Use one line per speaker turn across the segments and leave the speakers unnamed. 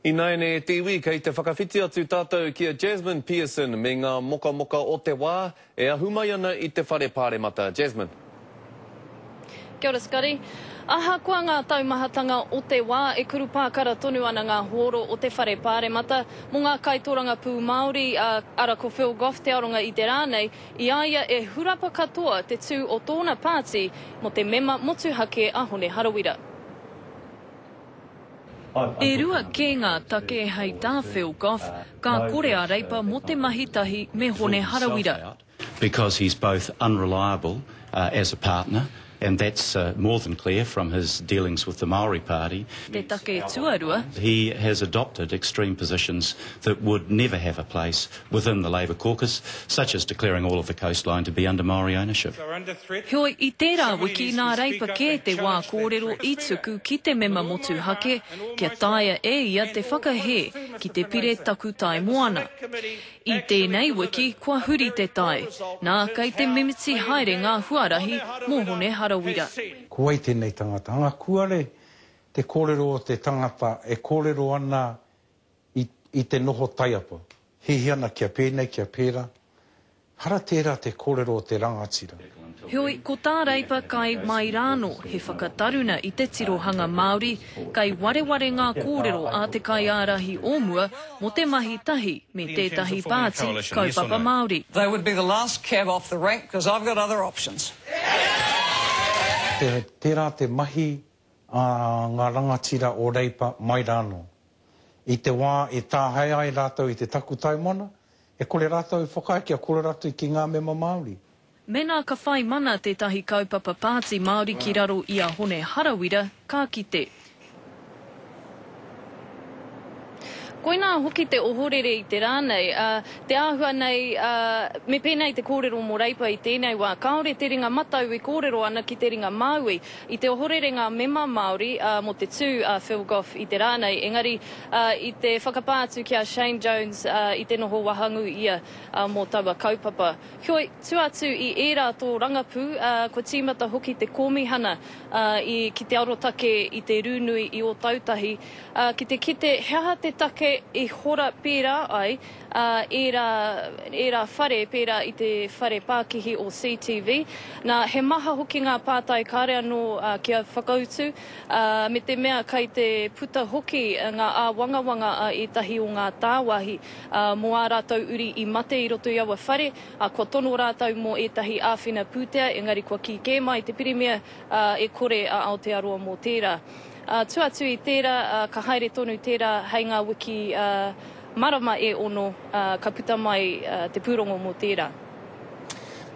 Ināianei e te iwi, kei te whakawhiti atu tātou ki a Jasmine Pearson me ngā mokamoka o te wā e ahu mai ana i te Whare Pāremata. Jasmine.
Kia ora Scotty. Ahakoa ngā taumahatanga o te wā, e kurupākara tonu ana ngā hōro o te Whare Pāremata mō ngā kaitorangapū Māori, ara ko Phil Goff te aronga i te rā nei, i a ia e hurapa katoa te tū o tōna pāti mō te mema motuhake a Hone Harawira.
E rua kē ngā take hei tā Phil Goff, ka kore a Reipa mō te mahi tahi me Hone Harawira.
Because he's both unreliable as a partner and that's more than clear from his dealings with the Māori Party.
Te take tuarua.
He has adopted extreme positions that would never have a place within the Labour caucus, such as declaring all of the coastline to be under Māori ownership.
Heoi, i tērā wiki nā Reipa kē te wā kōrero i tuku ki te mema motuhake kia taea e ia te whakahē ki te pire takutai moana. I tēnei wiki kua huri te tai, nā kei te mimiti haere ngā huarahi mō Hone Harawira.
Ko wai tēnei tangata? Anga kuare te kōrero o te tangata e kōrero ana i, i te noho taiapa. Hihi ana kia pēnei, kia pērā. Hara tērā te kōrero o te rangatira.
Heoi, ko tā Reipa kai mai rānō he whakataruna i te tirohanga Māori, kai wareware ngā kōrero a te kaiārahi o mua mō te mahi tahi me tētahi pāti kaupapa Māori.
They would be the last cab off the rank because I've got other options.
Te, tērā te mahi a ngā rangatira o Reipa mai rānō. I te wā e tāhae ai rātou i te takutai moana, e kore rātou e whakaae kia kōrero atu ki ngā mema Māori.
Mēnā ka whai mana tētahi kaupapa pāti Māori ki raro i a Hone Harawira, ka kite.
Koinā hoki te ohorere i te rā nei, ā, te āhua nei, ā, me pēnei te kōrero mō Reipa i tēnei wā, kāore te ringa matau e kōrero ana ki te ringa māui. I te ohorere ngā mema Māori, ā, mō te tū a Phil Goff i te rā nei, engari, ā, i te whakapā atu ki a Shane Jones, ā, i te noho wahangū ia, ā, mō taua kaupapa. Heoi, tua atu i ērā tōrangapū, ā, kua tīmata hoki te kōmihana, ā, i, ki te arotake i te rū nui i Ōtautahi, ā, ki te kite he aha te take i hora pērā ai, ā, ērā, ērā whare pērā i te whare pākihi o CTV. Nā, he maha hoki ngā pātai kāre anō, ā, kia whakautu, ā, me te mea kai te puta hoki ngā āwangawanga a ētahi o ngā tāwāhi, ā, mō ā rātou uri i mate i roto i aua whare, ā, kua tono rātou mō ētahi āwhina pūtea, engari kua kī kē mai te Pirimia, ā, e kore a Aotearoa mō tērā. Ā, tua atu i tērā, ā, ka haere tonu tērā hei ngā wiki, ā, marama e ono, ā, ka puta mai, ā, te pūrongo mō tērā.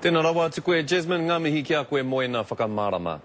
Tēnā rawa atu koe Jasmine, ngā mihi ki a koe mō ēnā whakamārama.